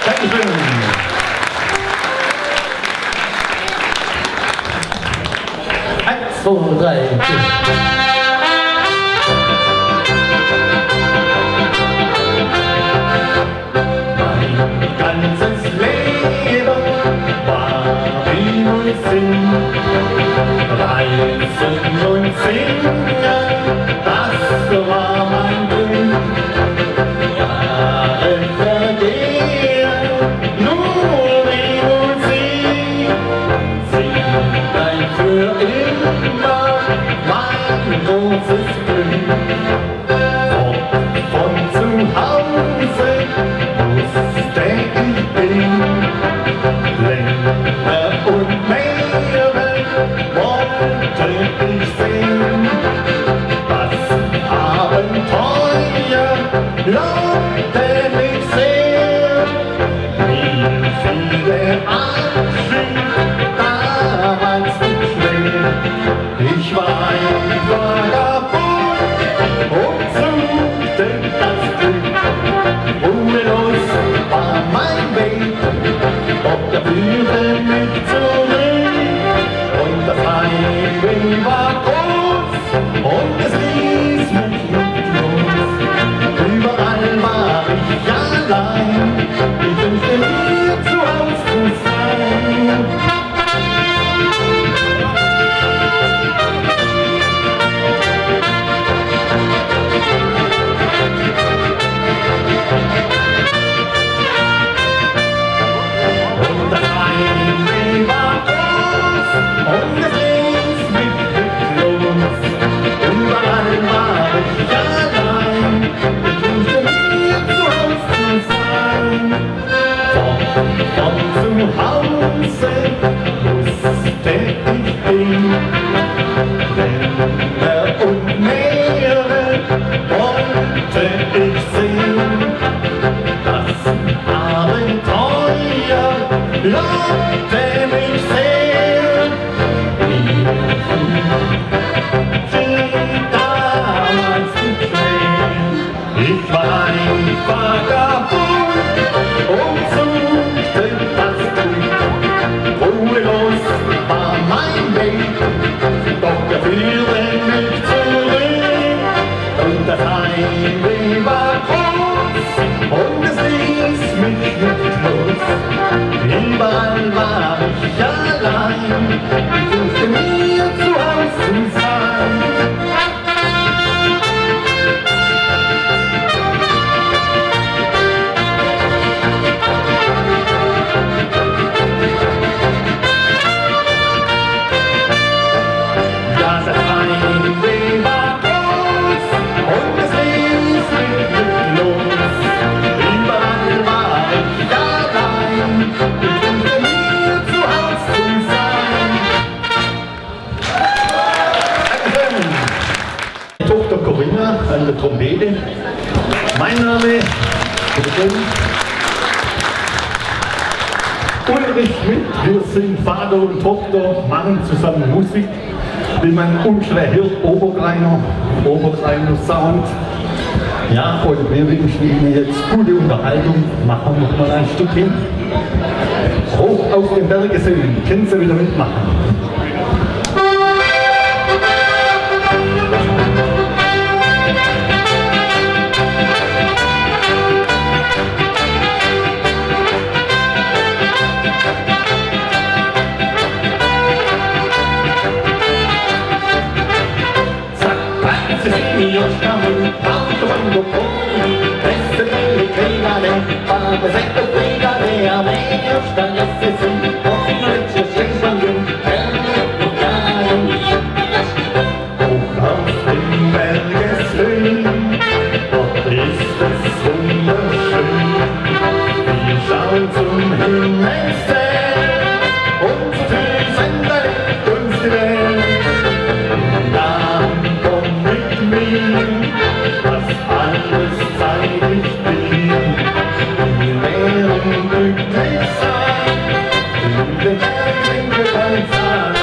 Dankeschön. Eins, zwei, drei, vier. Mein ganzes Leben war wie Musik. Reisen und Singen, das war mein Glück. Jahre vergehen, nur die Musik. Sie bleibt für immer mein großes Glück. Fort von zu Hause wusste ich bin. Länder und Meere wollte ich sehen. Das Abenteuer lockte mich sehr. Mir fiel der Abschied damals nicht schwer. Ich war ein Vagabund und suchte das Glück. Ruhelos war mein Weg, doch er führte mich zurück. Und das Heimweh war groß und es ließ mich nicht los. Überall war ich allein, ich wünschte mir zu Hause zu sein. Und das Heimweh war groß und es ließ mich nicht los. Überall war ich allein, ich wünschte mir zu Hause zu sein. Fort von zu Hause wusste ich bin. Länder und Meere wollte ich sehen. Das Abenteuer lockte mich sehr. Mir fiel damals nicht schwer. Ich war ein Vagabund und suchte das Glück. Ruhelos war mein Weg, doch er führte mich zurück. Und das Heimweh war groß und es ließ mich nicht los. Überall war ich allein, ich wünschte mir zu Hause zu sein. Ja, das Heimweh war groß und es ließ mich nicht los. Überall war ich allein, ich wünschte mir zu Hause zu sein. Dankeschön. Tochter Corinna an der Trompete. Mein Name, bitteschön, Ulrich Schmidt. Wir sind Vater und Tochter, machen zusammen Musik. Wie man unschwer hört, Obergreiner, Obergreiner Sound. Ja, und wir wünschen Ihnen jetzt gute Unterhaltung. Machen wir noch mal ein Stück hin. Hoch auf den Berge sind, können Sie wieder mitmachen. Hoch auf den Bergeshöhen, dort ist es wunderschön. Wir schauen zum Himmelszelt und zu Füßen, da liegt uns die Welt. Dann komm mit mir, das alles zeig ich dir. Wir werden glücklich sein in den Bergen. Wenn wir tanzen.